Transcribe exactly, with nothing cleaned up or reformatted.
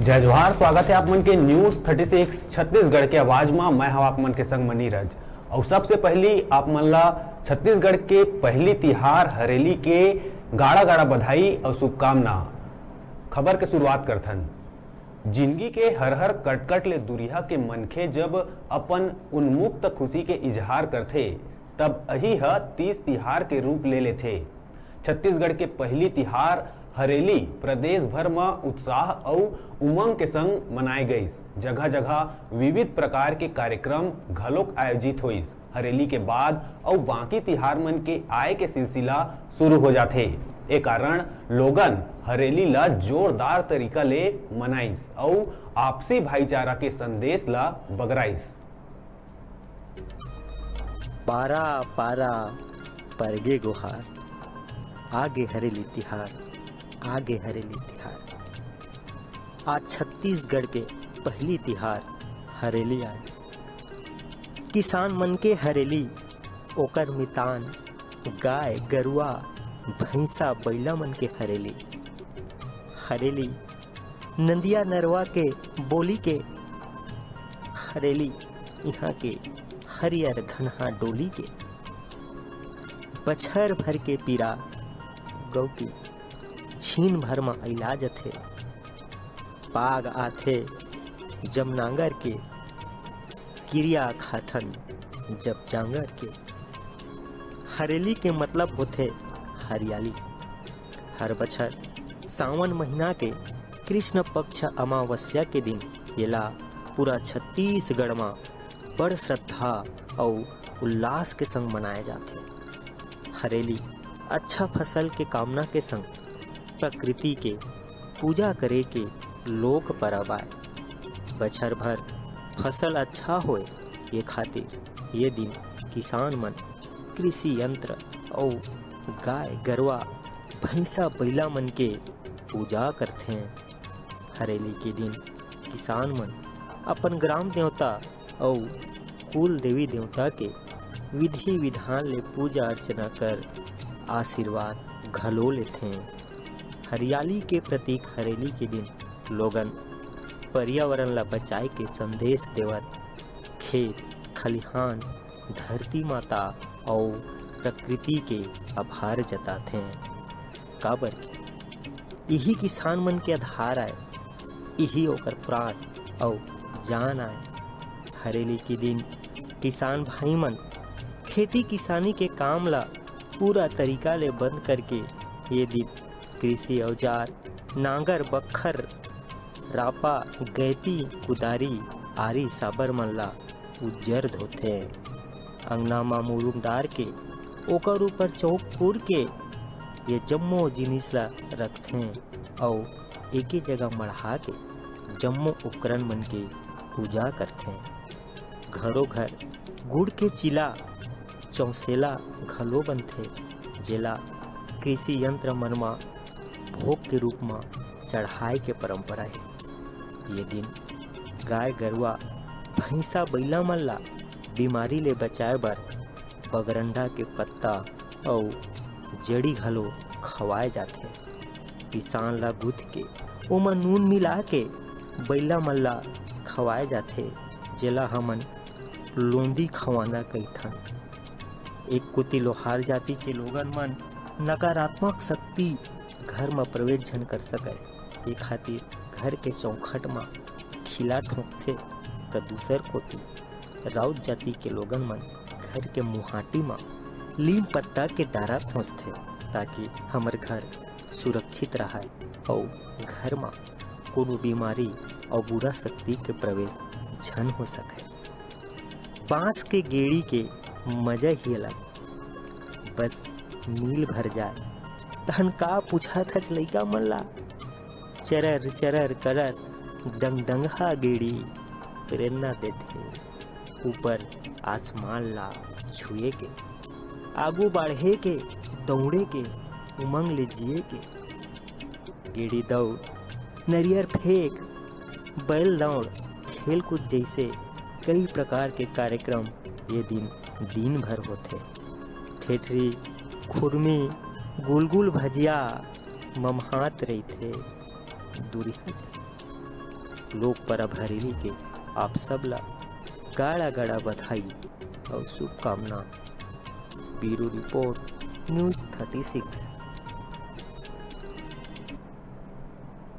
जय जोहार, स्वागत है आप मन के News Thirty Six छत्तीसगढ़ के आवाज मा। मैं हूं आप मन के संग मनीरज। और सबसे पहली आप मन ला छत्तीसगढ़ के पहली तिहार हरेली के गाड़ा गाड़ा बधाई और शुभकामना। खबर के शुरुआत करथन। जिंदगी के हर हर कटकट ले दुरिहा के मनखे जब अपन उन्मुक्त खुशी के इजहार करथे, तब अही ह तीज तिहार के रूप ले लेथे। छत्तीसगढ़ के पहली तिहार हरेली प्रदेश भर म उत्साह अउ उमंग के संग मनाए गइस। जगह-जगह विविध प्रकार के कार्यक्रम घलोक आयोजित होइस। हरेली के बाद अउ बाकी तिहार मन के आय के सिलसिला शुरू हो जाथे। ए कारण लोगन हरेली ला जोरदार तरीका ले मनाइस अउ आपसी भाईचारा के संदेश ला बगराइस। पारा पारा परगे गोहार, आगे हरेली तिहार, आगे हरेली तिहार। आज छत्तीसगढ़ के पहली तिहार हरेली आय। किसान मन के हरेली, ओकर मितान, गाय, गरुआ, भैंसा, बइला मन के हरेली। हरेली नंदिया नरवा के बोली के हरेली, इहाँ के हरियर धनहा डोली के। बछर भर के पीरा गौ के छीन भर म अइला जथे। पाग आथे जब नांगर के, किरिया खाथन जब जांगर के। हरेली के मतलब होथे हरियाली। हर बछर सावन महीना के कृष्ण पक्ष अमावस्या के दिन येला पूरा छत्तीसगढ़ म बड़ श्रद्धा अउ उल्लास के संग मनाए जाथे। हरेली अच्छा फसल के कामना के संग प्रकृति के पूजा करे के लोक परब आय। बछर भर फसल अच्छा होय, ये खातिर ये दिन किसान मन कृषि यंत्र अउ गाय गरवा, भैंसा बइला मन के पूजा करथें। हरेली के दिन किसान मन अपन ग्राम देवता अउ कुल देवी देवता के विधि विधान ले पूजा अर्चना कर आशीर्वाद घलो लेथें। हरियाली के प्रतीक हरेली के दिन लोगन पर्यावरण ला बचाए के संदेश देवत खेत खलिहान, धरती माता अउ प्रकृति के आभार जताथें, काबर कि इही किसान मन के आधार आय, इही ओकर प्राण अउ जान आय। हरेली के दिन किसान भाई मन खेती किसानी के काम ला पूरा तरीका ले बंद करके ये दिन कृषि औजार, नांगर, बक्खर, रापा, गैती, कुदारी, आरी, साबर मन ला उज्जर धोथे। अंगना म मुरुम डार के ओकर ऊपर चौक फूर के ये जम्मो जिनिस ला रखथें अउ एके जगह मढ़ा के जम्मो उपकरण मन के पूजा करथें। घरो घर गुड़ के चीला, चौसेला घलो बनथे, जेला कृषि यंत्र मन म भोग के रूप म चढ़ाए के परंपरा हे। ये दिन गाय गरुआ, भैंसा बइला मन ला बीमारी ले बचाए बर बगरंडा के पत्ता अउ जड़ी घलो खवाए जाथे। पिसान ला गुथ के ओमा नून मिला के बइला मन ला खवाए जाथे, जेला हमन लोंदी खवाना कहिथन। एक कोती लोहार जाति के लोगन मन नकारात्मक शक्ति घर म प्रवेश झन कर सकय, ए खातिर घर के चौखट म खिला ठोंकथे, त दूसर कोती राउत जाति के लोगन मन घर के मुहाटी म लीम पत्ता के डारा खोंचथे, ताकि हमर घर सुरक्षित रहय अउ घर म कोनो बीमारी अउ बुरा शक्ति के प्रवेश झन हो सकय। बांस के गेड़ी के मजा ही अलग, बस मील भर जाए, तहन का पूछत हच लइका मन ला? चरर चरर करत डंगडंगहा गेड़ी प्रेरणा देथे, ऊपर आसमान ला छुए के, आगू बाढ़े के, दौड़े के, उमंग ले जिए के। गेड़ी दौड़, नरियर फेंक, बैल दौड़, खेलकूद जइसे कई प्रकार के कार्यक्रम ये दिन, दिन भर होथे। ठेठरी, खुरमी, गुलगुल भजिया ममहात रहिथे। दुरिहा जाए। लोक परब हरेली के आप सब ला गाड़ा गाड़ा बधाई अउ शुभकामना। Bureau report, news thirty six.